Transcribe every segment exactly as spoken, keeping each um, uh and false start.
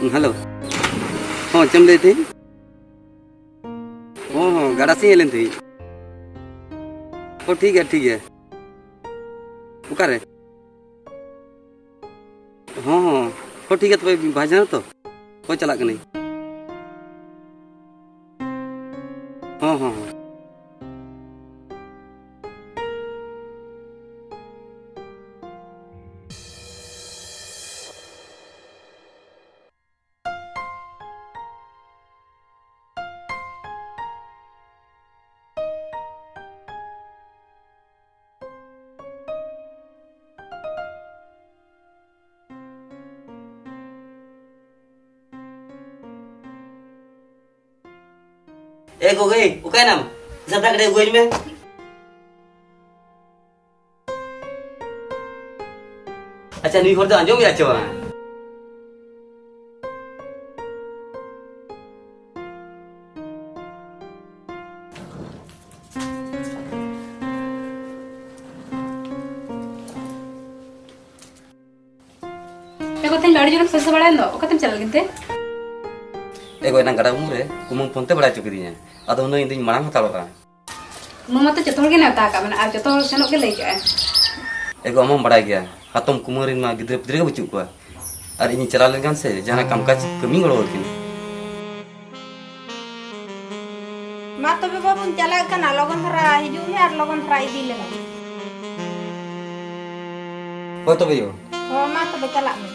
Hello. ᱦᱚᱸ, ᱪᱮᱫ ᱮᱢ ᱞᱟᱹᱭᱮᱫ ᱛᱟᱦᱮᱸᱫ? ᱦᱚᱸ, ᱦᱚᱸ, ᱜᱟᱰᱟ ᱥᱮᱫ ᱤᱧ ᱦᱮᱡ ᱞᱮᱱ ᱛᱟᱦᱮᱸᱫ᱾ ᱦᱚᱸ, ᱴᱷᱤᱠ ᱜᱮᱭᱟ, ᱴᱷᱤᱠ ᱜᱮᱭᱟ᱾ ᱚᱠᱟᱨᱮ? ᱦᱚᱸ, ᱦᱚᱸ, ᱦᱚᱸ, ᱴᱷᱤᱠ ᱜᱮᱭᱟ, ᱛᱚᱵᱮ ᱵᱟᱭ ᱡᱟᱦᱟᱸ ᱛᱚ? ᱦᱳᱭ, ᱪᱟᱞᱟᱜ ᱠᱟᱹᱱᱟᱹᱧ᱾ ᱦᱚᱸ, ᱦᱚᱸ, ᱦᱚᱸ᱾ ᱮ ᱜᱚᱜᱚᱭ, ᱚᱠᱟᱭᱱᱟᱢ? ᱥᱮᱛᱟᱜ ᱠᱟᱹᱴᱤᱡ ᱟᱹᱜᱩᱣᱟᱹᱧ ᱢᱮ᱾ ᱟᱪᱪᱷᱟ, ᱱᱩᱭ ᱦᱚᱲ ᱫᱚ ᱟᱸᱡᱚᱢ ᱜᱮᱭᱟ ᱪᱮ ᱵᱟᱝ? ᱮ ᱜᱚ, ᱛᱮᱦᱮᱧ ᱫᱚ ᱟᱹᱰᱤ ᱡᱳᱨᱮᱢ ᱥᱟᱡᱟᱣ ᱵᱟᱲᱟᱭᱮᱱ ᱫᱚ, ᱚᱠᱟᱛᱮᱢ ᱪᱟᱞᱟᱜ ᱞᱟᱹᱜᱤᱫ ᱛᱮ? ᱮ ᱜᱚ, ᱮᱱᱟᱝ ᱜᱟᱰᱟ ᱩᱢᱩᱞ ᱨᱮ ᱠᱩᱢᱟᱹᱝ ᱯᱷᱳᱱ ᱛᱮ ᱵᱟᱲᱟᱭ ᱦᱚᱪᱚ ᱠᱤᱫᱤᱧᱟ᱾ ᱟᱫᱚ ᱦᱩᱱᱟᱹᱝ ᱤᱧ ᱫᱩᱧ ᱢᱟᱲᱟᱝ ᱦᱟᱛᱟᱲᱚᱜᱼᱟ᱾ ᱩᱢᱩᱞ ᱢᱟᱛᱚ ᱡᱚᱛᱚ ᱦᱚᱲ ᱜᱮ ᱱᱮᱣᱛᱟ ᱟᱠᱟᱫ ᱢᱮᱱᱟᱜᱼᱟ, ᱟᱨ ᱡᱚᱛᱚ ᱦᱚᱲ ᱥᱮᱱᱚᱜ ᱜᱮ ᱞᱟᱹᱭ ᱠᱮᱜᱼᱟᱭ᱾ ᱮ ᱜᱚ, ᱟᱢ ᱦᱚᱸᱢ ᱵᱟᱲᱟᱭ ᱜᱮᱭᱟ, ᱦᱟᱛᱚᱢ ᱠᱩᱢᱟᱹᱝ ᱨᱮᱱ ᱢᱟ ᱜᱤᱫᱽᱨᱟᱹ ᱯᱤᱫᱽᱨᱟᱹ ᱜᱮ ᱵᱟᱹᱪᱩᱜ ᱠᱚᱣᱟ᱾ ᱟᱨ ᱤᱧᱤᱧ ᱪᱟᱞᱟᱣ ᱞᱮᱱᱠᱷᱟᱱ ᱥᱮ ᱡᱟᱦᱟᱱᱟᱜ ᱠᱟᱢ ᱠᱟᱡᱽ ᱠᱟᱹᱢᱤ ᱜᱚᱲᱚ ᱟᱹᱠᱤᱱ᱾ ᱢᱟ ᱛᱚᱵᱮ ᱵᱟᱹᱵᱩᱧ ᱪᱟᱞᱟᱜ ᱠᱟᱱᱟ, ᱞᱚᱜᱚᱱ ᱫᱷᱟᱨᱟ ᱦᱤᱡᱩᱜ ᱢᱮ ᱟᱨ ᱞᱚᱜᱚᱱ ᱫᱷᱟᱨᱟ ᱤᱫᱤ ᱞᱮᱢ᱾ ᱦᱳᱭ ᱛᱚᱵᱮ ᱭᱳ᱾ ᱦᱚᱸ, ᱢᱟ ᱛᱚᱵᱮ ᱪᱟᱞᱟᱜ ᱢᱮ᱾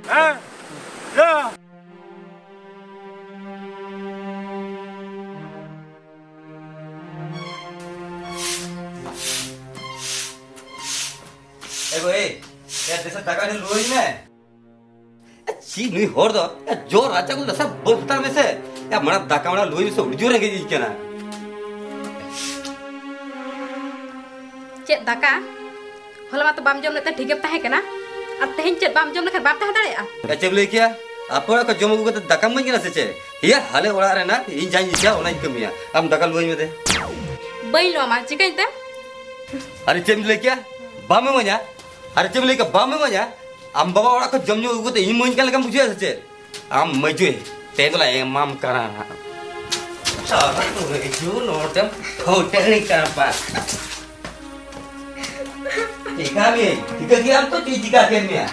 ᱦᱮᱸ? ᱭᱟ᱾ ᱮ ᱜᱳ, ᱮ, ᱭᱟ, ᱫᱮᱥᱮ ᱫᱟᱠᱟ ᱠᱟᱹᱴᱤᱡ ᱞᱩᱣᱟᱹᱧ ᱢᱮ᱾ ᱮ, ᱪᱤ ᱱᱩᱭ ᱦᱚᱲ ᱫᱚ, ᱮ, ᱡᱚ ᱨᱟᱪᱟ ᱠᱚ ᱫᱮᱥᱮ ᱵᱟᱹᱫ ᱦᱟᱛᱟᱲ ᱢᱮᱥᱮ᱾ ᱭᱟ, ᱢᱟᱲᱟᱝ ᱫᱟᱠᱟ ᱢᱟᱲᱟᱝ ᱞᱩᱣᱟᱹᱧ ᱢᱮᱥᱮ, ᱟᱹᱰᱤ ᱡᱳᱨ ᱨᱮᱸᱜᱮᱡ ᱤᱧ ᱠᱟᱱᱟ᱾ ᱪᱮᱫ ᱫᱟᱠᱟ? ᱦᱚᱞᱟ ᱢᱟᱛᱚ ᱵᱟᱢ ᱡᱚᱢ ᱞᱮᱫ ᱛᱮ ᱴᱷᱤᱠ ᱜᱮᱢ ᱛᱟᱦᱮᱸ ᱠᱟᱱᱟ, ᱟᱨ ᱛᱮᱦᱮᱧ ᱪᱮᱫ ᱵᱟᱢ ᱡᱚᱢ ᱞᱮᱠᱷᱟᱱ ᱵᱟᱢ ᱛᱟᱦᱮᱸ ᱫᱟᱲᱮᱭᱟᱜᱼᱟ? ᱮ, ᱪᱮᱫ ᱮᱢ ᱞᱟᱹᱭ ᱠᱮᱭᱟ? ᱟᱯᱮ ᱚᱲᱟᱜ ᱠᱷᱚᱱ ᱡᱚᱢ ᱟᱹᱜᱩ ᱠᱟᱛᱮ ᱫᱟᱠᱟᱢ ᱤᱢᱟᱹᱧ ᱠᱟᱱᱟ ᱥᱮ ᱪᱮᱫ? ᱮᱭᱟ, ᱟᱞᱮ ᱚᱲᱟᱜ ᱨᱮᱱᱟᱜ ᱤᱧ ᱡᱟᱧ ᱤᱪᱪᱷᱟ ᱚᱱᱟᱧ ᱠᱟᱹᱢᱤᱭᱟ᱾ ᱟᱢ ᱫᱟᱠᱟ ᱞᱩᱣᱟᱹᱧ ᱢᱮ ᱫᱮ᱾ ᱵᱟᱹᱧ ᱞᱚᱢᱟ, ᱪᱤᱠᱟᱹᱧ ᱛᱮ? ᱟᱨᱮ, ᱪᱮᱫ ᱮᱢ ᱞᱟᱹᱭ ᱠᱮᱭᱟ? ᱵᱟᱢ ᱤᱢᱟᱹᱧᱟ? ᱟᱨᱮ, ᱪᱮᱫ ᱮᱢ ᱞᱟᱹᱭ ᱠᱮᱭᱟ? ᱵᱟᱢ ᱤᱢᱟᱹᱧᱟ? ᱟᱢ ᱵᱟᱵᱟ ᱚᱲᱟᱜ ᱠᱷᱚᱱ ᱡᱚᱢ ᱧᱩ ᱟᱹᱜᱩ ᱠᱟᱛᱮ ᱤᱧ ᱤᱢᱟᱹᱧ ᱠᱟᱱ ᱞᱮᱠᱟᱢ ᱵᱩᱡᱷᱟᱹᱣᱟ ᱥᱮ ᱪᱮᱫ? ᱟᱢ ᱢᱟᱹᱡᱩᱭ, ᱛᱮᱦᱮᱧ ᱫᱚᱞᱮ ᱮᱢᱟᱢ ᱠᱟᱱᱟ ᱦᱟᱸᱜ᱾ ᱥᱟᱞᱟ ᱢᱟᱹᱡᱩ, ᱱᱚᱰᱮᱢ ᱯᱷᱩᱴᱟᱹᱱᱤ ᱠᱟᱱᱟ ᱵᱟ᱾ ᱪᱤᱠᱟ ᱢᱮ? ᱪᱤᱠᱟᱹ ᱠᱮᱜ ᱟᱢ ᱛᱚ, ᱪᱮᱫ ᱪᱤᱠᱟ ᱠᱮᱫ ᱢᱮᱭᱟ?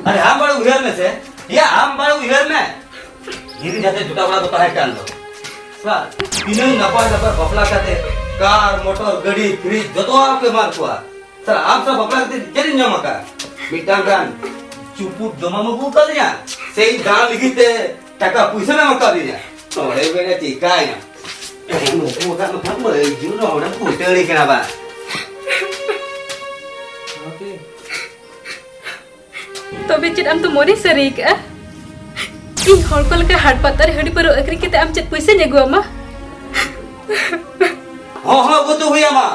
ᱟᱨᱮ, ᱟᱢ ᱵᱟᱲᱮ ᱩᱭᱦᱟᱹᱨ ᱢᱮᱥᱮ᱾ ᱭᱟ, ᱟᱢ ᱵᱟᱲᱮ ᱩᱭᱦᱟᱹᱨ ᱢᱮ᱾ ᱫᱷᱤᱨᱤ ᱡᱟᱛᱮ ᱡᱩᱴᱟ ᱵᱟᱲᱟ ᱠᱚ ᱛᱟᱦᱮᱸ ᱠᱟᱱ ᱫᱚ᱾ ᱥᱟᱨ, ᱛᱤᱱᱟᱹᱝ ᱱᱟᱯᱟᱭ ᱱᱟᱯᱟᱭ ᱵᱟᱯᱞᱟ ᱠᱟᱛᱮ ᱠᱟᱨ, ᱢᱚᱴᱚᱨ, ᱜᱟᱹᱰᱤ, ᱯᱷᱨᱤᱡ ᱡᱚᱛᱚ ᱦᱚᱲ ᱠᱚ ᱮᱢᱟᱫ ᱠᱚᱣᱟ᱾ ᱥᱟᱨ, ᱟᱢ ᱥᱟᱶ ᱵᱟᱯᱞᱟ ᱠᱟᱛᱮ ᱪᱮᱫ ᱤᱧ ᱧᱟᱢ ᱟᱠᱟᱫ? ᱢᱤᱫᱴᱟᱝ ᱜᱟᱱ ᱪᱩᱯᱩᱫ ᱡᱚᱢᱟᱢ ᱟᱹᱜᱩ ᱟᱠᱟᱫᱤᱧᱟ? ᱥᱮ ᱤᱧ ᱫᱟᱬᱟᱱ ᱞᱟᱹᱜᱤᱫ ᱛᱮ ᱴᱟᱠᱟ ᱯᱩᱭᱥᱟᱹᱢ ᱮᱢ ᱟᱠᱟᱫᱤᱧᱟ? ᱱᱚᱰᱮ ᱵᱮᱱ ᱪᱤᱠᱟᱭᱟ? ᱱᱩᱠᱩ ᱵᱟᱠᱷᱟᱱ ᱱᱚᱝᱠᱟ ᱢᱟᱹᱭᱡᱩ ᱱᱚᱰᱮ ᱯᱩᱴᱟᱹᱲᱤ ᱠᱟᱱᱟ ᱵᱟ᱾ ᱛᱚᱵᱮ ᱪᱮᱫ ᱟᱢ ᱫᱚ ᱢᱚᱱᱮ ᱥᱟᱹᱨᱤ ᱟᱠᱟᱫᱼᱟ? ᱤᱧ ᱦᱚᱲ ᱠᱚ ᱞᱮᱠᱟ ᱦᱟᱴ ᱯᱟᱛᱟ ᱨᱮ ᱦᱟᱺᱰᱤ ᱯᱟᱹᱣᱨᱟᱹ ᱟᱹᱠᱷᱨᱤᱧ ᱠᱟᱛᱮ ᱟᱢ ᱪᱮᱫ ᱯᱩᱭᱥᱟᱹᱧ ᱟᱹᱜᱩ ᱟᱢᱟ? ᱦᱚᱸ, ᱦᱚᱸ, ᱟᱹᱜᱩ ᱫᱚ ᱦᱩᱭ ᱟᱢᱟ᱾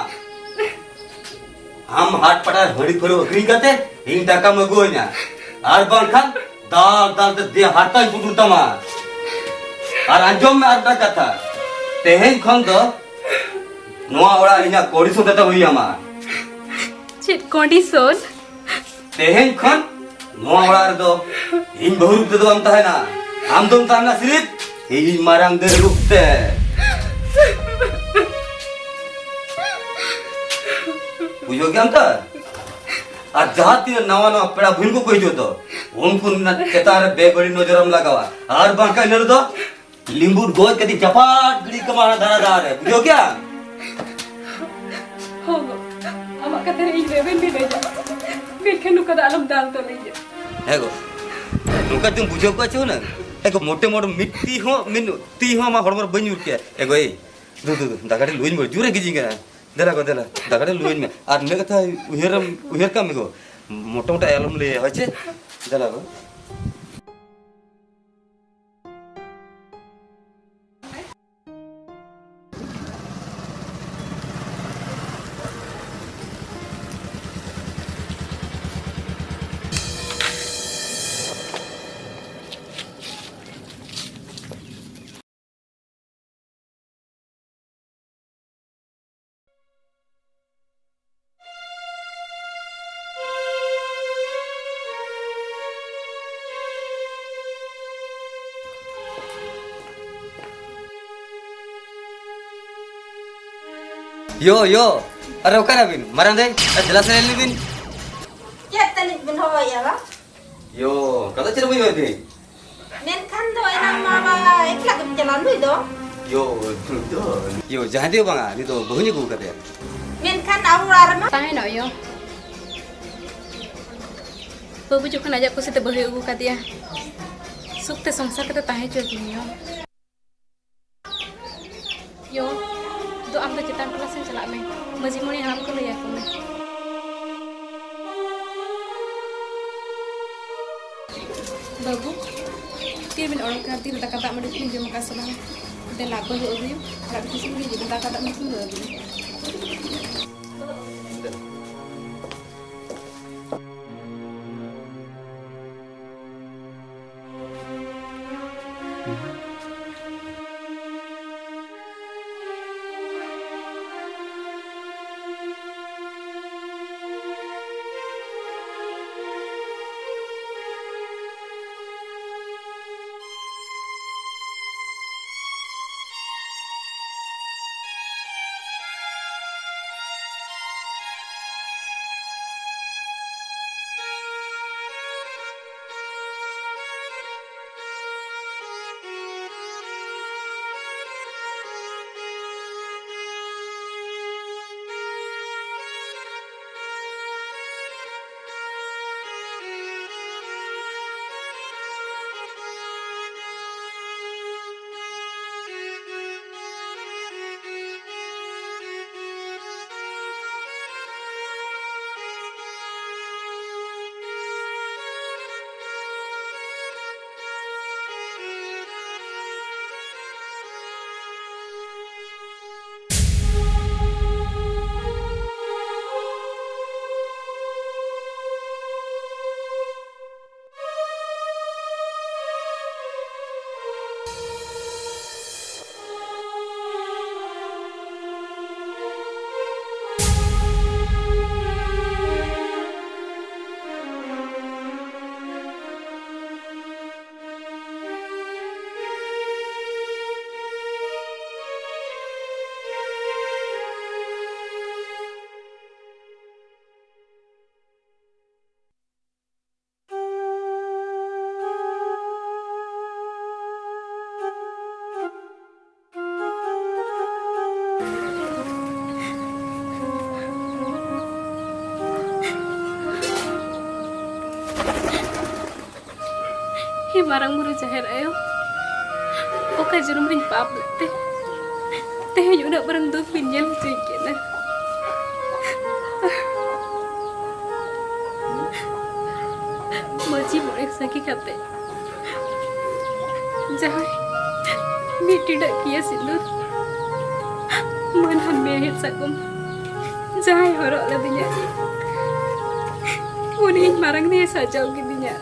ᱟᱢ ᱦᱟᱴ ᱯᱟᱛᱟ ᱨᱮ ᱦᱟᱺᱰᱤ ᱯᱟᱹᱣᱨᱟᱹ ᱟᱹᱠᱷᱨᱤᱧ ᱠᱟᱛᱮ ᱤᱧ ᱴᱟᱠᱟᱢ ᱟᱹᱜᱩ ᱟᱹᱧᱟ, ᱟᱨ ᱵᱟᱝᱠᱷᱟᱱ ᱫᱟᱞ ᱫᱟᱞ ᱛᱮ ᱫᱮᱭᱟ ᱦᱟᱨᱛᱟᱧ ᱯᱩᱴᱩᱨ ᱛᱟᱢᱟ᱾ ᱟᱨ ᱟᱸᱡᱚᱢ ᱢᱮ ᱟᱨ ᱢᱤᱫᱴᱟᱝ ᱠᱟᱛᱷᱟ, ᱛᱮᱦᱮᱧ ᱠᱷᱚᱱ ᱫᱚ ᱱᱚᱣᱟ ᱚᱲᱟᱜ ᱨᱮ ᱤᱧᱟᱹᱜ ᱠᱚᱲᱤ ᱥᱚᱸᱜᱮ ᱛᱮ ᱦᱩᱭ ᱟᱢᱟ᱾ ᱪᱮᱫ ᱠᱚᱱᱰᱤᱥᱚᱱ? ᱛᱮᱦᱮᱧ ᱠᱷᱚᱱ ᱱᱚᱣᱟ ᱚᱲᱟᱜ ᱨᱮᱫᱚ ᱤᱧ ᱵᱟᱹᱦᱩ ᱨᱩᱯ ᱛᱮᱫᱚ ᱵᱟᱢ ᱛᱟᱦᱮᱱᱟ᱾ ᱟᱢ ᱫᱚᱢ ᱛᱟᱦᱮᱱᱟ ᱥᱤᱨᱤᱯ ᱤᱧ ᱢᱟᱨᱟᱝ ᱫᱟᱹᱭ ᱨᱩᱯ ᱛᱮ᱾ ᱵᱩᱡᱷᱟᱹᱣ ᱠᱮᱫᱟᱢ ᱛᱚ? ᱟᱨ ᱡᱟᱦᱟᱸ ᱛᱤᱱᱟᱹᱜ ᱱᱟᱣᱟ ᱱᱟᱣᱟ ᱯᱮᱲᱟ ᱵᱷᱩᱭᱟᱹᱝ ᱠᱚᱠᱚ ᱦᱤᱡᱩᱜ ᱫᱚ, ᱩᱱᱠᱩ ᱨᱮᱱᱟᱜ ᱪᱮᱛᱟᱱ ᱨᱮ ᱵᱮᱵᱟᱹᱲᱤᱡ ᱱᱚᱡᱚᱨᱮᱢ ᱞᱟᱜᱟᱣᱟ, ᱟᱨ ᱵᱟᱝᱠᱷᱟᱱ ᱤᱱᱟᱹ ᱨᱮᱫᱚ ᱞᱤᱢᱵᱩᱨ ᱜᱚᱡ ᱠᱟᱛᱮ ᱪᱟᱯᱟᱫ ᱜᱤᱰᱤ ᱠᱟᱢᱟ ᱚᱱᱟ ᱫᱷᱟᱨᱟ ᱫᱷᱟᱨᱟ ᱨᱮ, ᱵᱩᱡᱷᱟᱹᱣ ᱠᱮᱭᱟ? ᱦᱚᱸ ᱜᱚ, ᱟᱢᱟᱜ ᱠᱟᱛᱷᱟ ᱨᱮ ᱤᱧ ᱨᱮᱵᱮᱱ ᱢᱤᱱᱟᱹᱧᱟ, ᱢᱮᱱᱠᱷᱟᱱ ᱱᱚᱝᱠᱟ ᱫᱚ ᱟᱞᱚᱢ ᱫᱟᱞ ᱛᱚᱞᱤᱧᱟ᱾ ᱦᱮᱸ ᱜᱚ, ᱚᱱᱠᱟ ᱡᱩᱫᱤᱢ ᱵᱩᱡᱷᱟᱹᱣ ᱠᱚᱣᱟ ᱪᱮ ᱦᱩᱱᱟᱹᱝ, ᱮ ᱜᱚ, ᱢᱚᱴᱮ ᱢᱚᱴᱮ ᱢᱤᱫ ᱛᱤ ᱦᱚᱸ, ᱢᱤᱫ ᱛᱤ ᱦᱚᱸ ᱟᱢᱟᱜ ᱦᱚᱲᱢᱚ ᱨᱮ ᱵᱟᱹᱧ ᱧᱩᱨ ᱠᱮᱭᱟ᱾ ᱮ ᱜᱚ, ᱮᱭ, ᱫᱩ, ᱫᱩ, ᱫᱩ, ᱫᱟᱠᱟ ᱠᱟᱹᱴᱤᱡ ᱞᱩᱣᱟᱹᱧ ᱢᱮ, ᱡᱳᱨᱮ ᱜᱤᱡᱤᱧ ᱠᱟᱱᱟ᱾ ᱫᱮᱞᱟ ᱜᱚ, ᱫᱮᱞᱟ, ᱫᱟᱠᱟ ᱠᱟᱹᱴᱤᱡ ᱞᱩᱣᱟᱹᱧ ᱢᱮ᱾ ᱟᱨ ᱢᱤᱫ ᱠᱟᱛᱷᱟ ᱩᱭᱦᱟᱹᱨ, ᱩᱭᱦᱟᱹᱨ ᱠᱟᱜ ᱢᱮ ᱜᱚ, ᱢᱚᱴᱟ ᱢᱚᱴᱟ ᱟᱞᱚᱢ ᱞᱟᱹᱭᱟ, ᱦᱳᱭ ᱪᱮ? ᱫᱮᱞᱟ ᱜᱚ᱾ ᱭᱳ, ᱭᱳ, ᱟᱨᱮ ᱚᱠᱟᱭ ᱱᱟᱵᱤᱱ? ᱢᱟᱨᱟᱝ ᱫᱟᱹᱭ, ᱟᱨ ᱫᱮᱞᱟ ᱥᱮ ᱞᱟᱹᱭ ᱵᱤᱱ᱾ ᱪᱮᱫ ᱛᱟᱹᱱᱤᱡ ᱵᱤᱱ ᱦᱚᱦᱚᱭᱮᱫᱼᱟ ᱵᱟ? ᱭᱳ, ᱠᱟᱛᱷᱟ ᱪᱮᱫ ᱵᱟᱹᱧ ᱢᱮᱱ ᱛᱟᱹᱱᱤᱡ? ᱢᱮᱱᱠᱷᱟᱱ ᱫᱚ ᱮᱱᱟᱝ ᱢᱟ ᱵᱟ ᱮᱠᱞᱟ ᱜᱮᱢ ᱪᱟᱞᱟᱣ, ᱱᱩᱭ ᱫᱚ? ᱭᱳ, ᱱᱩᱭ ᱫᱚ? ᱭᱳ, ᱡᱟᱦᱟᱸᱭ ᱫᱚ ᱵᱟᱝᱟ, ᱱᱩᱭ ᱫᱚ ᱵᱟᱹᱦᱩᱧ ᱟᱹᱜᱩ ᱟᱠᱟᱫᱮᱭᱟ᱾ ᱢᱮᱱᱠᱷᱟᱱ ᱟᱵᱚ ᱚᱲᱟᱜ ᱨᱮᱢᱟ ᱛᱟᱦᱮᱱᱚᱜ ᱭᱳ᱾ ᱵᱟᱹᱵᱩ ᱡᱚᱠᱷᱚᱱ ᱟᱡᱟᱜ ᱠᱩᱥᱤᱛᱮ ᱵᱟᱹᱦᱩᱭ ᱟᱹᱜᱩ ᱟᱠᱟᱫᱮᱭᱟ, ᱥᱩᱠᱛᱮ ᱥᱚᱝᱥᱟᱨ ᱠᱟᱛᱮ ᱛᱟᱦᱮᱸ ᱦᱚᱪᱚ ᱠᱤᱱ ᱭᱳ᱾ ᱭᱳ, ᱫᱩ ᱟᱢ ᱫᱚ ᱪᱮᱛᱟᱱ ᱴᱚᱞᱟ ᱥᱮᱱ ᱪᱟᱞᱟᱜ ᱢᱮ, ᱢᱟᱹᱡᱷᱤ ᱢᱚᱬᱮ ᱦᱟᱲᱟᱢ ᱠᱚ ᱞᱟᱹᱭ ᱟᱠᱚ ᱢᱮ᱾ ᱵᱟᱹᱵᱩ, ᱛᱤᱨᱮᱵᱤᱱ ᱚᱰᱚᱠ ᱠᱟᱱᱟ? ᱛᱤᱨᱮ ᱫᱟᱠᱟ ᱫᱟᱜ ᱢᱟᱹᱰᱤ ᱠᱚᱵᱤᱱ ᱡᱚᱢ ᱟᱠᱟᱫ ᱥᱮ ᱵᱟᱝᱟ? ᱫᱮᱞᱟ, ᱵᱟᱹᱦᱩ ᱟᱹᱜᱩᱭᱮᱢ, ᱚᱲᱟᱜ ᱵᱷᱤᱛᱤᱨ ᱥᱮᱱ ᱜᱮ ᱦᱤᱡᱩᱜ ᱵᱤᱱ, ᱫᱟᱠᱟ ᱫᱟᱜ ᱢᱟᱹᱰᱤ ᱠᱚᱵᱤᱱ ᱞᱚ ᱟᱹᱜᱩᱭᱟ᱾ ᱦᱮ ᱢᱟᱨᱟᱝ ᱵᱩᱨᱩ ᱡᱟᱦᱮᱨ ᱟᱭᱳ, ᱚᱠᱟ ᱡᱚᱱᱚᱢ ᱨᱤᱧ ᱯᱟᱯ ᱞᱮᱫ ᱛᱮ ᱛᱮᱦᱮᱧ ᱩᱱᱟᱹᱜ ᱢᱟᱨᱟᱝ ᱫᱩᱠ ᱵᱤᱱ ᱧᱮᱞ ᱦᱚᱪᱚᱧ ᱠᱟᱱᱟ? ᱢᱟᱹᱡᱷᱤ ᱢᱚᱬᱮ ᱥᱟᱸᱜᱮ ᱠᱟᱛᱮ ᱡᱟᱦᱟᱸᱭ ᱢᱤᱫ ᱴᱤᱰᱟᱹᱜ ᱠᱤᱭᱟᱹ ᱥᱤᱸᱫᱩᱨ, ᱢᱟᱹᱱᱦᱟᱱ ᱢᱮᱲᱦᱮᱫ ᱥᱟᱠᱚᱢ ᱡᱟᱦᱟᱸᱭ ᱦᱚᱨᱚᱜ ᱞᱮᱫᱤᱧᱟ, ᱩᱱᱤ ᱤᱧ ᱢᱟᱨᱟᱝ ᱫᱟᱹᱭᱮ ᱥᱟᱡᱟᱣ ᱠᱤᱫᱤᱧᱟ᱾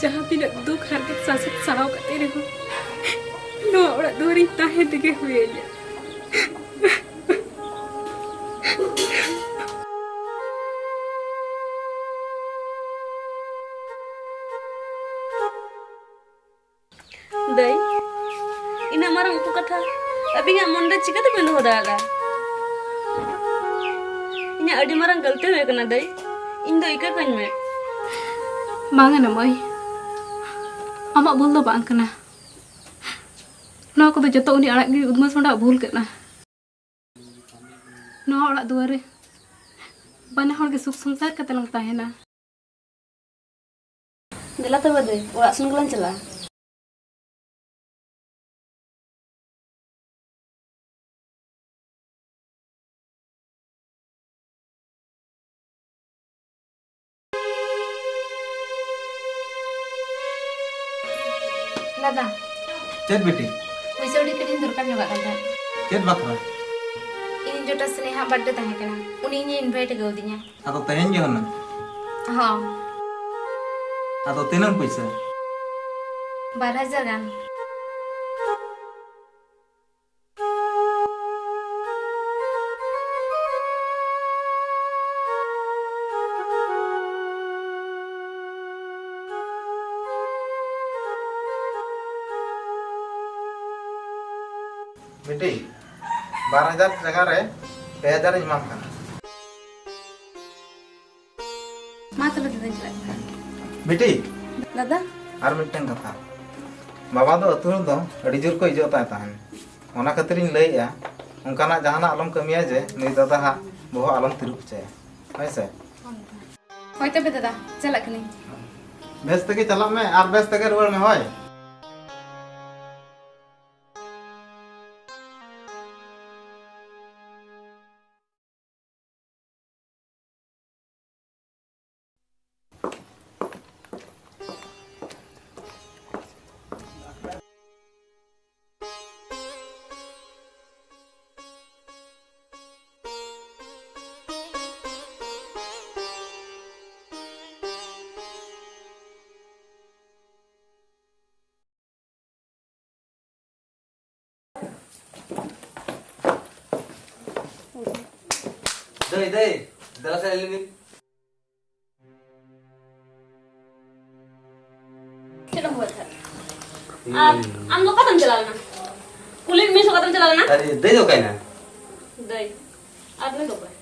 ᱡᱟᱦᱟᱸ ᱛᱤᱱᱟᱹᱜ ᱫᱩᱠ ᱦᱟᱨᱠᱮᱛ ᱥᱟᱥᱮᱛ ᱥᱟᱦᱟᱣ ᱠᱟᱛᱮ ᱨᱮᱦᱚᱸ ᱱᱚᱣᱟ ᱚᱲᱟᱜ ᱫᱩᱣᱟᱹᱨᱤᱧ ᱛᱟᱦᱮᱸ ᱛᱮᱜᱮ ᱦᱩᱭᱟᱹᱧᱟ᱾ ᱫᱟᱹᱭ, ᱤᱱᱟᱹᱜ ᱢᱟᱨᱟᱝ ᱩᱠᱩ ᱠᱟᱛᱷᱟ ᱟᱹᱵᱤᱱᱟᱜ ᱢᱚᱱᱨᱮ ᱪᱤᱠᱟᱹ ᱛᱮᱵᱤᱱ ᱫᱚᱦᱚ ᱫᱟᱲᱮᱭᱟᱫᱟ? ᱤᱧᱟᱹᱜ ᱟᱹᱰᱤ ᱢᱟᱨᱟᱝ ᱜᱟᱹᱞᱛᱤ ᱦᱩᱭ ᱟᱠᱟᱱᱟ ᱫᱟᱹᱭ, ᱤᱧ ᱫᱚ ᱤᱠᱟᱹ ᱠᱟᱹᱧ ᱢᱮ᱾ ᱵᱟᱝᱟ ᱱᱟ ᱢᱟᱹᱭ, ᱟᱢᱟᱜ ᱵᱷᱩᱞ ᱫᱚ ᱵᱟᱝ ᱠᱟᱱᱟ᱾ ᱱᱚᱣᱟ ᱠᱚᱫᱚ ᱡᱚᱛᱚ ᱩᱱᱤ ᱟᱲᱟᱜ ᱜᱤᱰᱤ ᱩᱫᱢᱟᱹ ᱥᱚᱸᱰᱟᱣᱟᱜ ᱵᱷᱩᱞ ᱠᱟᱱᱟ᱾ ᱱᱚᱣᱟ ᱚᱲᱟᱜ ᱫᱩᱣᱟᱹᱨ ᱨᱮ ᱵᱟᱱᱟ ᱦᱚᱲ ᱜᱮ ᱥᱩᱠ ᱥᱚᱝᱥᱟᱨ ᱠᱟᱛᱮ ᱞᱟᱝ ᱛᱟᱦᱮᱱᱟ᱾ ᱫᱮᱞᱟ ᱛᱚᱵᱮ ᱫᱟᱹᱭ, ᱚᱲᱟᱜ ᱥᱮᱱ ᱜᱮᱞᱟᱝ ᱪᱟᱞᱟᱜᱼᱟ᱾ ᱫᱟᱫᱟ᱾ ᱪᱮᱫ ᱵᱤᱴᱤ? ᱯᱩᱭᱥᱟᱹ ᱩᱰᱤ ᱠᱟᱹᱴᱤᱡ ᱤᱧ ᱫᱚᱨᱠᱟᱨ ᱧᱚᱜᱟᱜ ᱠᱟᱱ ᱛᱟᱦᱮᱸᱫ᱾ ᱪᱮᱫ ᱵᱟᱠᱷᱨᱟ? ᱤᱧ ᱡᱚᱴᱟ ᱥᱱᱮᱦᱟ ᱵᱟᱨᱛᱷᱰᱮ ᱛᱟᱦᱮᱸ ᱠᱟᱱᱟ, ᱩᱱᱤ ᱤᱧᱮ ᱤᱱᱵᱷᱟᱭᱤᱴ ᱟᱠᱟᱣᱫᱤᱧᱟ᱾ ᱟᱫᱚ ᱛᱮᱦᱮᱧ ᱜᱮ ᱦᱩᱱᱟᱹᱝ? ᱦᱚᱸ᱾ ᱟᱫᱚ ᱛᱤᱱᱟᱹᱝ ᱯᱩᱭᱥᱟᱹ? ᱵᱟᱨ ᱦᱟᱡᱟᱨ ᱜᱟᱱ᱾ ᱵᱤᱴᱤ, ᱵᱟᱨ ᱦᱟᱡᱟᱨ ᱡᱟᱭᱜᱟ ᱨᱮ ᱯᱮ ᱦᱟᱡᱟᱨ ᱤᱧ ᱮᱢᱟᱢ ᱠᱟᱱᱟ᱾ ᱢᱟ ᱛᱚᱵᱮ ᱫᱟᱫᱟᱧ ᱪᱟᱞᱟᱜ ᱠᱟᱱᱟ᱾ ᱵᱤᱴᱤ᱾ ᱫᱟᱫᱟ᱾ ᱟᱨ ᱢᱤᱫᱴᱟᱝ ᱠᱟᱛᱷᱟ, ᱵᱟᱵᱟ ᱫᱚ ᱟᱹᱛᱩ ᱨᱮᱫᱚ ᱟᱹᱰᱤ ᱡᱳᱨ ᱠᱚ ᱤᱡᱚᱛᱟᱭ ᱛᱟᱦᱮᱱ, ᱚᱱᱟ ᱠᱷᱟᱹᱛᱤᱨᱤᱧ ᱞᱟᱹᱭᱮᱜᱼᱟ, ᱚᱱᱠᱟᱱᱟᱜ ᱡᱟᱦᱟᱱᱟᱜ ᱟᱞᱚᱢ ᱠᱟᱹᱢᱤᱭᱟ ᱡᱮ ᱱᱩᱭ ᱫᱟᱫᱟ ᱦᱟᱸᱜ ᱵᱚᱦᱚᱜ ᱟᱞᱚᱢ ᱛᱤᱨᱩᱵ ᱦᱚᱪᱚᱭᱟ, ᱦᱳᱭ ᱥᱮ? ᱦᱳᱭ ᱛᱚᱵᱮ ᱫᱟᱫᱟ, ᱪᱟᱞᱟᱜ ᱠᱟᱹᱱᱟᱹᱧ᱾ ᱵᱮᱥ ᱛᱮᱜᱮ ᱪᱟᱞᱟᱜ ᱢᱮ ᱟᱨ ᱵᱮᱥ ᱛᱮᱜᱮ ᱨᱩᱣᱟᱹᱲ ᱢᱮ, ᱦᱳᱭ᱾ ᱫᱟᱹᱭ, ᱫᱟᱹᱭ, ᱫᱮᱞᱟ ᱥᱮ ᱟᱹᱞᱤᱧ ᱞᱤᱧ᱾ ᱪᱮᱫ ᱮᱢ ᱦᱚᱦᱚᱭᱮᱫ ᱛᱟᱦᱮᱸᱫ? ᱟᱨ ᱟᱢ ᱫᱚ ᱚᱠᱟᱛᱮᱢ ᱪᱟᱞᱟᱣ ᱞᱮᱱᱟ? ᱠᱩᱞᱤ ᱢᱮ ᱥᱮ ᱚᱠᱟᱛᱮᱢ ᱪᱟᱞᱟᱣ ᱞᱮᱱᱟ? ᱟᱨ ᱫᱟᱹᱭ ᱫᱚ ᱚᱠᱟᱭᱮᱱᱟ? ᱫᱟᱹᱭ᱾ ᱟᱨ ᱱᱩᱭ ᱫᱚ ᱚᱠᱚᱭ?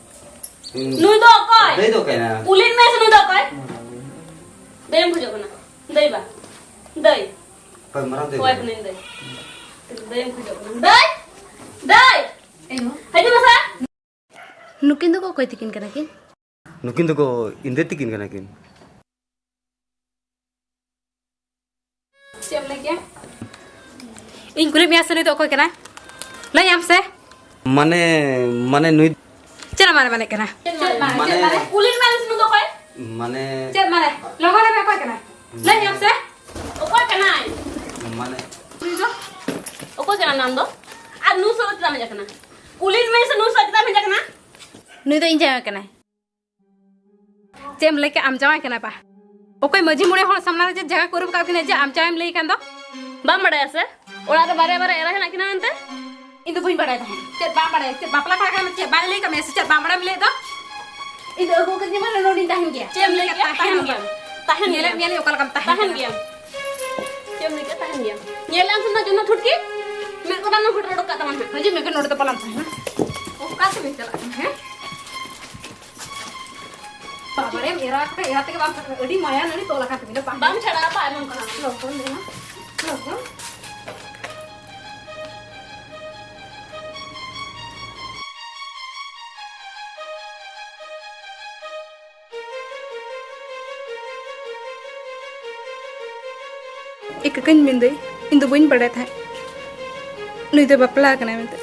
ᱦᱩᱸ᱾ ᱱᱩᱭ ᱫᱚ ᱚᱠᱚᱭ? ᱫᱟᱹᱭ ᱫᱚ ᱚᱠᱟᱭᱮᱱᱟ? ᱠᱩᱞᱤ ᱢᱮ ᱥᱮ ᱱᱩᱭ ᱫᱚ ᱚᱠᱚᱭ? ᱫᱟᱹᱭᱮᱢ ᱠᱷᱚᱡᱚᱜ ᱠᱟᱱᱟ? ᱫᱟᱹᱭ ᱵᱟ᱾ ᱫᱟᱹᱭ᱾ ᱚᱠᱚᱭ ᱢᱟᱨᱟᱝ ᱫᱟᱹᱭ ᱦᱳᱭ ᱠᱟᱱᱟᱭ? ᱠᱟᱹᱱᱟᱹᱧ ᱫᱟᱹᱭ᱾ ᱫᱟᱹᱭᱮᱢ ᱠᱷᱚᱡᱚᱜ ᱠᱟᱱᱟ? ᱫᱟᱹᱭ! ᱫᱟᱹᱭ! ᱦᱤᱡᱩᱜ ᱢᱮᱥᱮ᱾ ᱱᱩᱠᱤᱱ ᱫᱚᱠᱚ ᱚᱠᱚᱭ ᱛᱟᱹᱠᱤᱱ ᱠᱟᱱᱟ ᱠᱤᱱ? ᱱᱩᱠᱤᱱ ᱫᱚᱠᱚ ᱤᱧ ᱫᱟᱹᱭ ᱛᱟᱹᱠᱤᱱ ᱠᱟᱱᱟ ᱠᱤᱱ᱾ ᱪᱮᱫ ᱮᱢ ᱞᱟᱹᱭ ᱠᱮᱜᱼᱟ? ᱤᱧ ᱠᱩᱞᱤ ᱢᱮᱭᱟ ᱥᱮ, ᱱᱩᱭ ᱫᱚ ᱚᱠᱚᱭ ᱠᱟᱱᱟᱭ? ᱞᱟᱹᱭ ᱟᱢ ᱥᱮ? ᱢᱟᱱᱮ, ᱢᱟᱱᱮ ᱱᱩᱭ ᱪᱮᱫ ᱢᱟᱱᱮ ᱢᱟᱱᱮ ᱠᱟᱱᱟ? ᱪᱮᱫ ᱢᱟᱱᱮ? ᱢᱟᱱᱮ ᱪᱮᱫ ᱢᱟᱱᱮ? ᱠᱩᱞᱤ ᱢᱮ ᱥᱮ, ᱱᱩᱭ ᱫᱚ ᱚᱠᱚᱭ? ᱢᱟᱱᱮ ᱪᱮᱫ ᱢᱟᱱᱮ? ᱞᱚᱜᱚᱱ ᱞᱟᱹᱭ ᱢᱮ, ᱚᱠᱚᱭ ᱠᱟᱱᱟᱭ? ᱞᱟᱹᱭ ᱟᱢ ᱥᱮ? ᱚᱠᱚᱭ ᱠᱟᱱᱟᱭ? ᱢᱟᱱᱮ ᱱᱩᱭ ᱫᱚ? ᱚᱠᱚᱭ ᱠᱟᱱᱟᱢ ᱟᱢ ᱫᱚ? ᱟᱨ ᱱᱩᱭ ᱥᱟᱞᱟᱜ ᱪᱮᱫᱟᱜ ᱮᱢ ᱦᱮᱡ ᱟᱠᱟᱱᱟ? ᱠᱩᱞᱤ ᱢᱮ ᱥᱮ, ᱱᱩᱭ ᱥᱟᱞᱟᱜ ᱪᱮᱫᱟᱜ ᱮᱢ ᱦᱮᱡ ᱟᱠᱟᱱᱟ? ᱱᱩᱭ ᱫᱚ ᱤᱧ ᱡᱟᱶᱟᱭ ᱠᱟᱱᱟᱭ᱾ ᱪᱮᱫ ᱮᱢ ᱞᱟᱹᱭ ᱠᱮᱫ? ᱟᱢ ᱡᱟᱶᱟᱭ ᱠᱟᱱᱟᱭ ᱵᱟ? ᱚᱠᱚᱭ ᱢᱟᱹᱡᱷᱤ ᱢᱚᱬᱮ ᱦᱚᱲ ᱥᱟᱢᱱᱟ ᱨᱮ ᱪᱮᱫ ᱡᱟᱭᱜᱟ ᱠᱚ ᱟᱹᱨᱩᱵ ᱟᱠᱟᱫ ᱵᱤᱱᱟ ᱡᱮ ᱟᱢ ᱡᱟᱶᱟᱭ ᱮᱢ ᱞᱟᱹᱭ ᱠᱟᱱ ᱫᱚ? ᱵᱟᱢ ᱵᱟᱲᱟᱭᱟ ᱥᱮ? ᱚᱲᱟᱜ ᱨᱮ ᱵᱟᱨᱭᱟ ᱵᱟᱨᱭᱟ ᱮᱨᱟ ᱦᱮᱱᱟᱜ ᱠᱤᱱᱟ ᱢᱮᱱᱛᱮ? ᱤᱧ ᱫᱚ ᱵᱟᱹᱧ ᱵᱟᱲᱟᱭ ᱛᱟᱦᱮᱸᱫ᱾ ᱪᱮᱫ ᱵᱟᱢ ᱵᱟᱲᱟᱭᱟ? ᱪᱮᱫ ᱵᱟᱯᱞᱟ ᱠᱚᱲᱟ ᱠᱟᱱᱟᱢ? ᱪᱮᱫ ᱵᱟᱭ ᱞᱟᱹᱭ ᱠᱟᱫ ᱢᱮᱭᱟ ᱥᱮ ᱪᱮᱫ? ᱵᱟᱢ ᱵᱟᱲᱟᱭ ᱮᱢ ᱞᱟᱹᱭ ᱫᱚ? ᱤᱧ ᱫᱚ ᱟᱹᱜᱩ ᱠᱟᱹᱫᱤᱧᱟ ᱢᱟᱱᱮ ᱱᱚᱰᱮᱧ ᱛᱟᱦᱮᱱ ᱜᱮᱭᱟ᱾ ᱪᱮᱫ ᱮᱢ ᱞᱟᱹᱭ ᱠᱮᱫ? ᱛᱟᱦᱮᱱ ᱜᱮᱭᱟᱢ᱾ ᱧᱮᱞᱮᱫ ᱢᱮᱭᱟᱞᱤᱧ ᱚᱠᱟ ᱞᱮᱠᱟᱢ ᱛᱟᱦᱮᱱ ᱛᱟᱦᱮᱱ ᱠᱟᱱᱟ᱾ ᱜᱮᱭᱟᱢ᱾ ᱪᱮᱫ ᱮᱢ ᱞᱟᱹᱭ ᱠᱮᱫ? ᱛᱟᱦᱮᱱ ᱜᱮᱭᱟᱢ᱾ ᱧᱮᱞ ᱟᱢ ᱥᱮ ᱱᱟ ᱡᱚᱱᱟ ᱴᱷᱩᱴᱠᱤ? ᱢᱮᱫ ᱠᱚ ᱵᱟᱝ ᱦᱩᱰᱨᱚ ᱩᱰᱩᱠ ᱠᱟᱜ ᱛᱟᱢᱟ ᱱᱟᱦᱟᱜ᱾ ᱦᱤᱡᱩᱜ ᱢᱮ, ᱱᱚᱰᱮ ᱫᱚ ᱵᱟᱞᱟᱝ ᱛᱟᱦᱮᱱᱟ᱾ ᱚᱠᱟ ᱥᱮᱫ ᱵᱤᱱ ᱪᱟᱞᱟᱜ ᱠᱟᱱᱟ, ᱦᱮᱸ? ᱵᱟᱵᱟᱨᱮ, ᱮᱨᱟ ᱠᱚ, ᱮᱨᱟ ᱛᱮᱜᱮ ᱵᱟᱢ ᱪᱷᱟᱰᱟᱜ, ᱟᱹᱰᱤ ᱢᱟᱭᱟ ᱱᱟᱹᱲᱤ ᱛᱚᱞ ᱟᱠᱟᱱ ᱛᱟᱹᱵᱤᱱᱟ, ᱵᱟᱝ? ᱵᱟᱢ ᱪᱷᱟᱰᱟᱜᱼᱟ, ᱵᱟᱭ ᱮᱢᱟᱢ ᱠᱟᱱᱟ᱾ ᱞᱚᱜᱚᱱ ᱫᱮᱞᱟ, ᱞᱚᱜᱚᱱ᱾ ᱠᱟᱹᱠᱟᱹᱧ ᱢᱮᱱᱫᱟᱹᱧ, ᱤᱧ ᱫᱚ ᱵᱟᱹᱧ ᱵᱟᱲᱟᱭ ᱛᱟᱦᱮᱸᱫ ᱱᱩᱭ ᱫᱚ ᱵᱟᱯᱞᱟ ᱟᱠᱟᱱᱟᱭ ᱢᱮᱱᱛᱮ᱾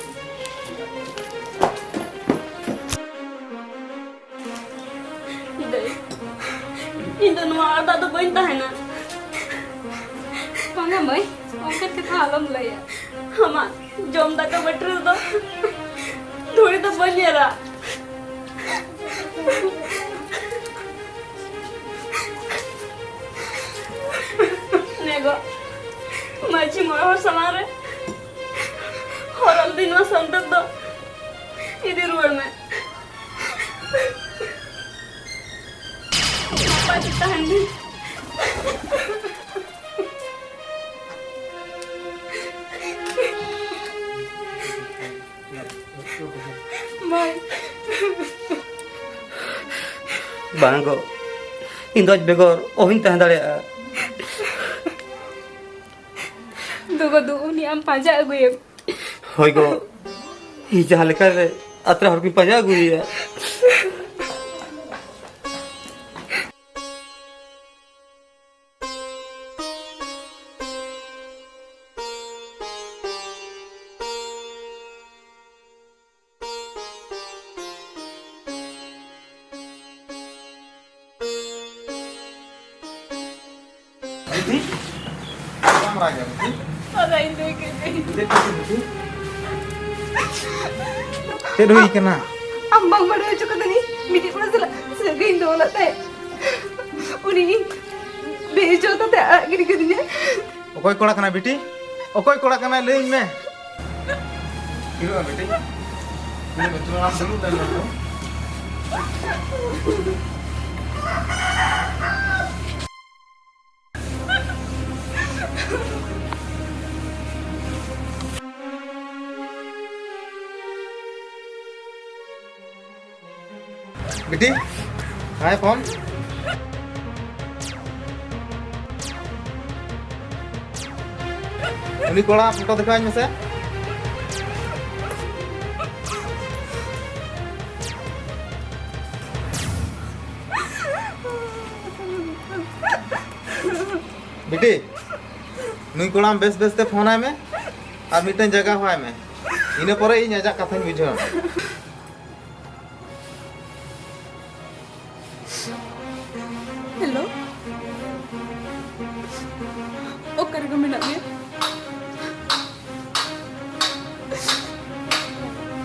ᱫᱟᱹᱭ, ᱤᱧ ᱫᱚ ᱱᱚᱣᱟ ᱚᱲᱟᱜ ᱫᱚ ᱵᱟᱹᱧ ᱛᱟᱦᱮᱱᱟ᱾ ᱵᱟᱝᱟ ᱢᱟᱹᱭ, ᱚᱱᱠᱟᱱ ᱠᱟᱛᱷᱟ ᱟᱞᱚᱢ ᱞᱟᱹᱭᱟ᱾ ᱟᱢᱟᱜ ᱡᱚᱢ ᱫᱟᱠᱟ ᱵᱟᱹᱴᱤ ᱨᱮᱫᱚ ᱫᱷᱩᱲᱤ ᱫᱚ ᱵᱟᱹᱧ ᱮᱨᱟ᱾ ᱱᱮᱜᱚ, ᱢᱟᱹᱡᱷᱤ ᱢᱚᱬᱮ ᱦᱚᱲ ᱥᱟᱢᱟᱝ ᱨᱮ ᱦᱚᱨᱚᱜ ᱫᱤᱱ ᱱᱚᱣᱟ ᱥᱟᱱᱛᱟᱲ ᱫᱚ ᱤᱫᱤ ᱨᱩᱣᱟᱹᱲ ᱢᱮ᱾ ᱱᱟᱯᱟᱭ ᱛᱮ ᱛᱟᱦᱮᱱ ᱢᱮ᱾ ᱵᱟᱝ ᱜᱚ, ᱤᱧ ᱫᱚ ᱟᱡ ᱵᱮᱜᱚᱨ ᱚᱦᱚᱧ ᱛᱟᱦᱮᱸ ᱫᱟᱲᱮᱭᱟᱜᱼᱟ᱾ ᱫᱩᱜᱚ ᱫᱩ, ᱩᱱᱤ ᱟᱢ ᱯᱟᱸᱡᱟ ᱟᱹᱜᱩᱭᱮᱢ᱾ ᱦᱳᱭ ᱜᱚ, ᱤᱧ ᱡᱟᱦᱟᱸ ᱞᱮᱠᱟ ᱨᱮ ᱟᱛᱨᱟ ᱦᱚᱲ ᱠᱚᱧ ᱯᱟᱸᱡᱟ ᱟᱹᱜᱩᱭᱮᱭᱟ᱾ ᱵᱤᱴᱤ, ᱪᱮᱫ ᱮᱢ ᱨᱟᱜᱟ, ᱵᱤᱴᱤ? ᱟᱨ ᱤᱧ ᱫᱚ ᱪᱮᱫ ᱠᱷᱟᱹᱛᱤᱨ, ᱵᱤᱴᱤ? ᱪᱮᱫ ᱦᱩᱭ ᱠᱟᱱᱟ? ᱟᱢ ᱵᱟᱢ ᱵᱟᱲᱟᱭ ᱦᱚᱪᱚ ᱠᱟᱫᱤᱧ, ᱢᱤᱫᱴᱤᱡ ᱠᱚᱲᱟ ᱥᱟᱞᱟᱜ ᱥᱟᱹᱜᱟᱹᱭᱤᱧ ᱫᱚᱦᱚ ᱞᱮᱫ ᱛᱟᱦᱮᱸᱫ᱾ ᱩᱱᱤ ᱤᱧ ᱵᱮᱼᱤᱡᱽᱡᱚᱛ ᱟᱛᱮ ᱟᱲᱟᱜ ᱜᱤᱰᱤ ᱠᱟᱫᱤᱧᱟ᱾ ᱚᱠᱚᱭ ᱠᱚᱲᱟ ᱠᱟᱱᱟᱭ ᱵᱤᱴᱤ? ᱚᱠᱚᱭ ᱠᱚᱲᱟ ᱠᱟᱱᱟᱭ ᱞᱟᱹᱭᱟᱹᱧ ᱢᱮ᱾ ᱦᱤᱨᱳᱜ ᱵᱤᱴᱤ᱾ ᱞᱟᱹᱭ ᱢᱮ, ᱛᱩᱞᱟᱹᱢ ᱫᱩᱲᱩᱵ ᱞᱮᱱ ᱫᱚ᱾ ᱵᱤᱴᱤ, ᱦᱟᱭ ᱯᱷᱳᱱ᱾ ᱩᱱᱤ ᱠᱚᱲᱟ ᱯᱷᱳᱴᱳ ᱫᱮᱠᱷᱟᱣᱟᱹᱧ ᱢᱮᱥᱮ᱾ ᱵᱤᱴᱤ, ᱱᱩᱭ ᱠᱚᱲᱟᱢ ᱵᱮᱥ ᱵᱮᱥ ᱛᱮ ᱯᱷᱳᱱ ᱟᱭ ᱢᱮ ᱟᱨ ᱢᱤᱫᱴᱮᱱ ᱡᱟᱭᱜᱟ ᱦᱚᱦᱚ ᱟᱭ ᱢᱮ᱾ ᱤᱱᱟᱹ ᱯᱚᱨᱮ ᱤᱧ ᱟᱡᱟᱜ ᱠᱟᱛᱷᱟᱧ ᱵᱩᱡᱷᱟᱹᱣᱟ᱾ ᱦᱮᱞᱳ, ᱚᱠᱟ ᱨᱮᱜᱮ ᱢᱮᱱᱟᱜ ᱢᱮᱭᱟ?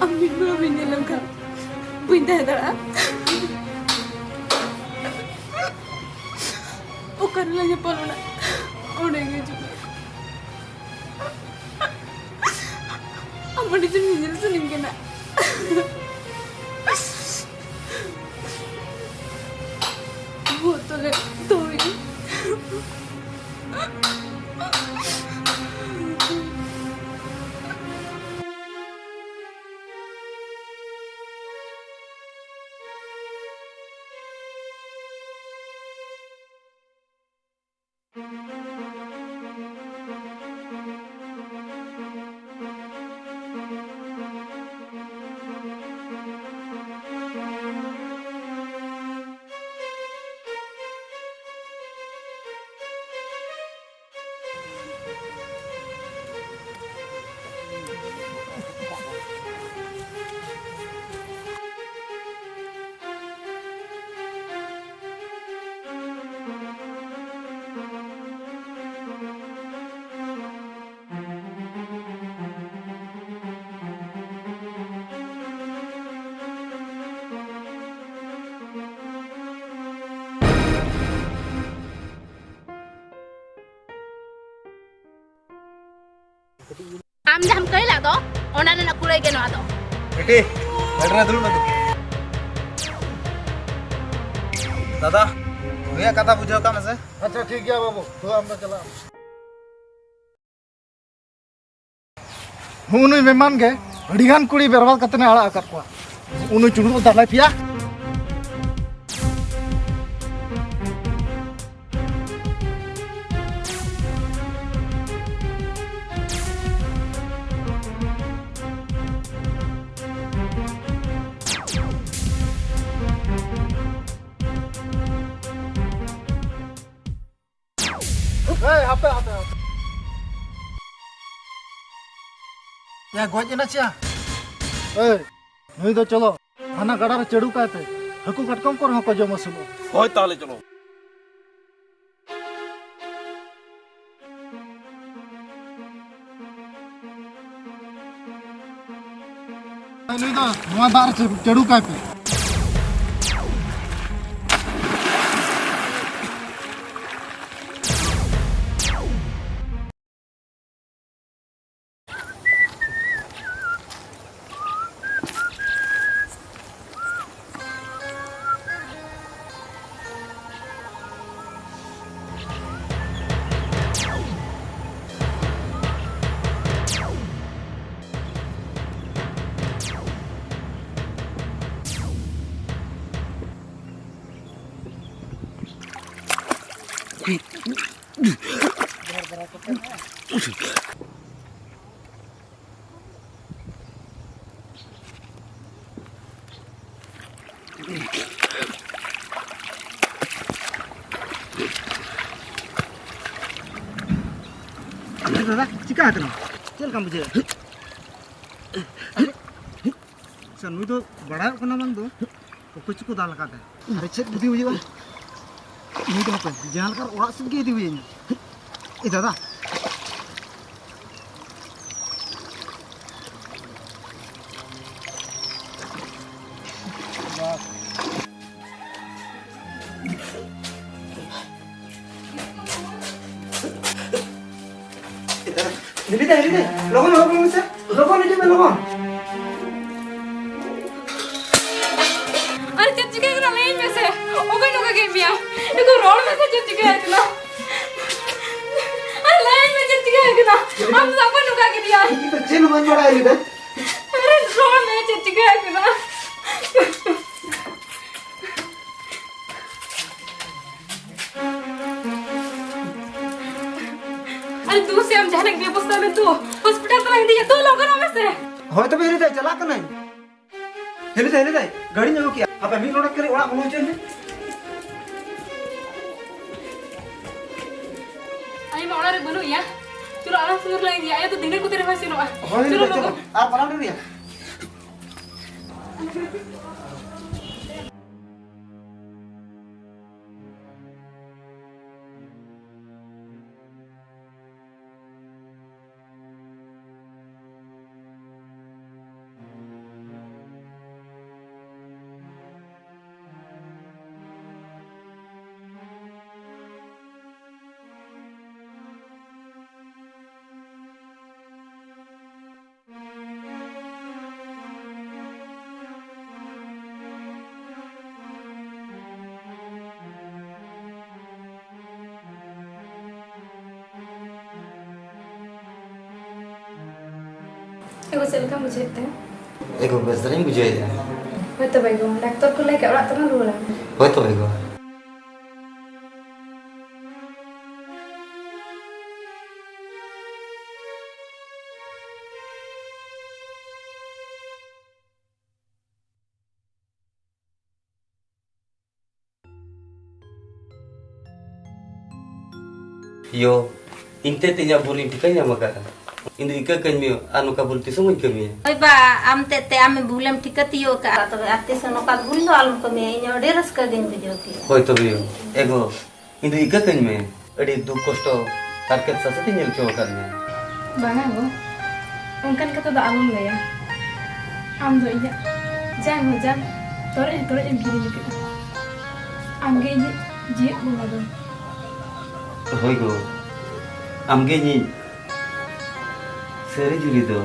ᱟᱢ ᱢᱤᱫ ᱵᱮᱲᱟ ᱵᱟᱹᱧ ᱧᱮᱞ ᱞᱮᱢ ᱠᱷᱟᱱ ᱵᱟᱹᱧ ᱛᱟᱦᱮᱸ ᱫᱟᱲᱮᱭᱟᱜᱼᱟ᱾ ᱚᱠᱟ ᱨᱮᱞᱮ ᱧᱟᱯᱟᱢ ᱞᱮᱱᱟ, ᱚᱸᱰᱮ ᱜᱮ ᱦᱤᱡᱩᱜ ᱢᱮ᱾ ᱟᱢ ᱟᱹᱰᱤ ᱡᱳᱨ ᱧᱮᱧᱮᱞ ᱥᱟᱱᱟᱧ ᱠᱟᱱᱟ᱾ ᱵᱚᱦᱚᱜ ᱛᱚᱞᱮ ᱛᱩᱭ᱾ ᱟᱢ ᱡᱟᱦᱟᱸᱢ ᱠᱟᱹᱭ ᱞᱟᱜ ᱫᱚ, ᱚᱱᱟ ᱨᱮᱱᱟᱜ ᱠᱩᱲᱟᱹᱭ ᱜᱮ ᱱᱚᱣᱟ ᱫᱚ᱾ ᱵᱤᱴᱤ, ᱜᱟᱹᱰᱤ ᱨᱮ ᱫᱩᱲᱩᱵ ᱢᱮ ᱛᱚ᱾ ᱫᱟᱫᱟ, ᱱᱩᱭᱟᱜ ᱠᱟᱛᱷᱟ ᱵᱩᱡᱷᱟᱹᱣ ᱠᱟᱜ ᱢᱮᱥᱮ᱾ ᱟᱪᱪᱷᱟ, ᱴᱷᱤᱠ ᱜᱮᱭᱟ ᱵᱟᱹᱵᱩ, ᱛᱚ ᱟᱢ ᱫᱚ ᱪᱟᱞᱟᱜ ᱢᱮ᱾ ᱦᱩᱸ, ᱱᱩᱭ ᱢᱮᱢᱟᱱ ᱜᱮ ᱟᱹᱰᱤ ᱜᱟᱱ ᱠᱩᱲᱤ ᱵᱮᱨᱵᱟᱫ ᱠᱟᱛᱮ ᱮ ᱟᱲᱟᱜ ᱟᱠᱟᱫ ᱠᱚᱣᱟ᱾ ᱩᱱᱩ ᱪᱩᱲᱩ ᱫᱟᱞᱟᱭ ᱯᱮᱭᱟ᱾ ᱮᱭ, ᱦᱟᱯᱮ, ᱦᱟᱯᱮ, ᱦᱟᱯᱮ᱾ ᱭᱟ, ᱜᱚᱡ ᱮᱱᱟ ᱪᱮᱭᱟ? ᱮᱭ, ᱱᱩᱭ ᱫᱚ ᱪᱚᱞᱚ, ᱦᱟᱱᱟ ᱜᱟᱰᱟ ᱨᱮ ᱪᱟᱹᱲᱩ ᱠᱟᱭ ᱯᱮ᱾ ᱦᱟᱹᱠᱩ ᱠᱟᱴᱠᱚᱢ ᱠᱚᱨᱮ ᱦᱚᱸᱠᱚ ᱡᱚᱢ ᱟᱹᱥᱩᱞᱚᱜᱼᱟ᱾ ᱦᱳᱭ, ᱛᱟᱦᱞᱮ ᱪᱚᱞᱚ᱾ ᱱᱩᱭ ᱫᱚ ᱱᱚᱣᱟ ᱫᱟᱜ ᱨᱮ ᱪᱟᱹᱲᱩ ᱠᱟᱭ ᱯᱮ᱾ ᱟᱨᱮ ᱫᱟᱫᱟ, ᱪᱤᱠᱟ ᱟᱠᱟᱱᱟ? ᱪᱮᱫ ᱞᱮᱠᱟᱢ ᱵᱩᱡᱷᱟᱹᱣᱮᱫᱼᱟ? ᱟᱪᱪᱷᱟ, ᱱᱩᱭ ᱫᱚ ᱵᱟᱲᱟᱭᱚᱜ ᱠᱟᱱᱟ ᱵᱟᱝ ᱫᱚ, ᱚᱠᱚᱭ ᱪᱚᱠᱚ ᱫᱟᱞ ᱟᱠᱟᱫ ᱛᱟᱭᱟ᱾ ᱟᱨᱮ, ᱪᱮᱫ ᱵᱩᱫᱷᱤ ᱦᱩᱭᱩᱜᱼᱟ? ᱱᱩᱭ ᱫᱚ ᱦᱟᱯᱮ, ᱡᱟᱦᱟᱸ ᱞᱮᱠᱟ ᱚᱲᱟᱜ ᱥᱮᱫ ᱜᱮ ᱤᱫᱤ ᱦᱩᱭᱟᱹᱧᱟ᱾ ᱮ ᱫᱟᱫᱟ, ᱦᱤᱞᱤ ᱫᱟᱭ, ᱦᱤᱞᱤ ᱫᱟᱭ, ᱞᱚᱜᱚᱱ, ᱞᱚᱜᱚᱱ ᱢᱮᱥᱮ, ᱞᱚᱜᱚᱱ ᱦᱤᱡᱩᱜ ᱢᱮ, ᱞᱚᱜᱚᱱ᱾ ᱟᱨ ᱪᱮᱫ ᱪᱤᱠᱟᱹ ᱠᱟᱱᱟ ᱞᱟᱹᱭᱟᱹᱧ ᱢᱮᱥᱮ, ᱚᱠᱚᱭ ᱱᱚᱝᱠᱟ ᱠᱮᱫ ᱢᱮᱭᱟ? ᱮᱠᱴᱩ ᱨᱚᱲ ᱢᱮᱥᱮ, ᱪᱮᱫ ᱪᱤᱠᱟᱹ ᱠᱟᱱᱟ? ᱟᱨ ᱞᱟᱹᱭᱟᱹᱧ ᱢᱮ, ᱪᱮᱫ ᱪᱤᱠᱟᱹ ᱠᱟᱱᱟ? ᱟᱢ ᱫᱚ ᱚᱠᱚᱭ ᱱᱚᱝᱠᱟ ᱠᱮᱫᱮᱭᱟ? ᱤᱧ ᱫᱚ ᱪᱮᱫ ᱦᱚᱸ ᱵᱟᱹᱧ ᱵᱟᱲᱟᱭᱟ, ᱞᱟᱹᱭ ᱫᱟᱭ᱾ ᱟᱨᱮ ᱨᱚᱲ ᱢᱮ, ᱪᱮᱫ ᱪᱤᱠᱟᱹ ᱠᱟᱱᱟ? ᱟᱨᱮ ᱫᱩ ᱥᱮ, ᱟᱢ ᱡᱟᱦᱟᱱᱟᱜ ᱵᱮᱵᱚᱥᱛᱷᱟ ᱢᱮ ᱫᱩ, ᱦᱚᱥᱯᱤᱴᱟᱞ ᱛᱮᱞᱟᱝ ᱤᱫᱤᱭᱟ ᱫᱩ, ᱞᱚᱜᱚᱱᱚᱜ ᱢᱮᱥᱮ᱾ ᱦᱳᱭ ᱛᱚᱵᱮ ᱦᱤᱞᱤ ᱫᱟᱭ, ᱪᱟᱞᱟᱜ ᱠᱟᱹᱱᱟᱹᱧ᱾ ᱦᱤᱞᱤ ᱫᱟᱭ, ᱦᱤᱞᱤ ᱫᱟᱭ, ᱜᱟᱹᱰᱤᱧ ᱟᱹᱜᱩ ᱠᱮᱜᱼᱟ᱾ ᱟᱯᱮ ᱢᱤᱫ ᱰᱚᱸᱰᱮᱠ ᱠᱟᱹᱴᱤᱡ ᱚᱲᱟᱜ ᱵᱚᱞᱚ ᱦᱚᱪᱚᱧ ᱢᱮ᱾ ᱟᱭᱳ ᱢᱟ ᱚᱲᱟᱜ ᱨᱮ ᱵᱟᱹᱱᱩᱜ ᱮᱭᱟ᱾ ᱪᱚᱞᱚ, ᱟᱞᱟᱝ ᱥᱩᱨ ᱞᱟᱝ ᱤᱫᱤᱭᱟ᱾ ᱟᱭᱳ ᱫᱚ ᱫᱷᱤᱱᱟᱹᱱ ᱠᱚᱛᱮ ᱨᱮᱦᱚᱸᱭ ᱥᱮᱱᱚᱜᱼᱟ᱾ ᱦᱳᱭ, ᱪᱚᱞᱚ, ᱪᱚᱞᱚ, ᱜᱚᱜᱚ᱾ ᱪᱚᱞᱚ᱾ ᱟᱨ ᱯᱟᱞᱟᱣ ᱨᱮᱭᱟ᱾ ᱮ ᱜᱚ, ᱪᱮᱫ ᱞᱮᱠᱟᱢ ᱵᱩᱡᱷᱟᱹᱣᱮᱫ ᱛᱮ? ᱮ ᱜᱚ, ᱵᱮᱥ ᱫᱷᱟᱨᱟᱧ ᱵᱩᱡᱷᱟᱹᱣᱮᱫᱼᱟ᱾ ᱦᱳᱭ ᱛᱚᱵᱮ ᱜᱚ, ᱰᱟᱠᱛᱚᱨ ᱠᱚ ᱞᱟᱹᱭ ᱠᱷᱟᱡ ᱚᱲᱟᱜ ᱛᱮᱵᱚᱱ ᱨᱩᱣᱟᱹᱲᱟ᱾ ᱦᱳᱭ ᱛᱚᱵᱮ ᱜᱚ᱾ ᱭᱳ, ᱤᱧ ᱛᱮ ᱛᱮ ᱤᱧᱟᱹᱜ ᱵᱷᱩᱞ ᱤᱧ ᱴᱷᱤᱠᱟᱹ ᱧᱟᱢ ᱟᱠᱟᱫᱼᱟ᱾ ᱤᱧ ᱫᱚ ᱤᱠᱟᱹ ᱠᱟᱹᱧ ᱢᱮ ᱟᱨ ᱱᱚᱝᱠᱟ ᱵᱷᱩᱞ ᱛᱤᱥ ᱦᱚᱸ ᱵᱟᱹᱧ ᱠᱟᱹᱢᱤᱭᱟ᱾ ᱦᱳᱭ ᱵᱟ, ᱟᱢ ᱛᱮ ᱛᱮ ᱟᱢ ᱵᱷᱩᱞᱮᱢ ᱴᱷᱤᱠᱟᱹ ᱛᱤᱭᱳᱜ ᱟᱠᱟᱫᱼᱟ᱾ ᱛᱚᱵᱮ ᱟᱨ ᱛᱤᱥ ᱦᱚᱸ ᱱᱚᱝᱠᱟ ᱵᱷᱩᱞ ᱫᱚ ᱟᱞᱚᱢ ᱠᱟᱹᱢᱤᱭᱟ᱾ ᱤᱧ ᱦᱚᱸ ᱟᱹᱰᱤ ᱨᱟᱹᱥᱠᱟᱹ ᱜᱤᱧ ᱵᱩᱡᱷᱟᱹᱣ ᱠᱮᱫᱼᱟ᱾ ᱦᱳᱭ ᱛᱚᱵᱮ ᱭᱳ, ᱮ ᱜᱚ, ᱤᱧ ᱫᱚ ᱤᱠᱟᱹ ᱠᱟᱹᱧ ᱢᱮ᱾ ᱟᱹᱰᱤ ᱫᱩᱠ ᱠᱚᱥᱴᱚ ᱦᱟᱨᱠᱮᱛ ᱥᱟᱥᱮᱛ ᱤᱧ ᱧᱮᱞ ᱦᱚᱪᱚ ᱟᱠᱟᱫ ᱢᱮᱭᱟ᱾ ᱵᱟᱝᱟ ᱜᱚ, ᱚᱱᱠᱟᱱ ᱠᱟᱛᱷᱟ ᱫᱚ ᱟᱞᱚᱢ ᱞᱟᱹᱭᱟ᱾ ᱟᱢ ᱫᱚ ᱤᱧᱟᱹᱜ ᱡᱟᱝ ᱦᱚᱸ ᱡᱟᱝ, ᱛᱚᱨᱚᱡ ᱦᱚᱸ ᱛᱚᱨᱚᱡ ᱮᱢ ᱠᱤᱨᱤᱧ ᱟᱠᱟᱫᱼᱟ᱾ ᱟᱢ ᱜᱮ ᱤᱧᱟᱹᱜ ᱡᱤᱭᱮᱫ ᱵᱚᱸᱜᱟ ᱫᱚ᱾ ᱦᱳᱭ ᱜᱚ, ᱟᱢ ᱜᱮ ᱤᱧᱤᱡ ᱥᱟᱹᱨᱤ ᱡᱩᱨᱤ ᱫᱚ᱾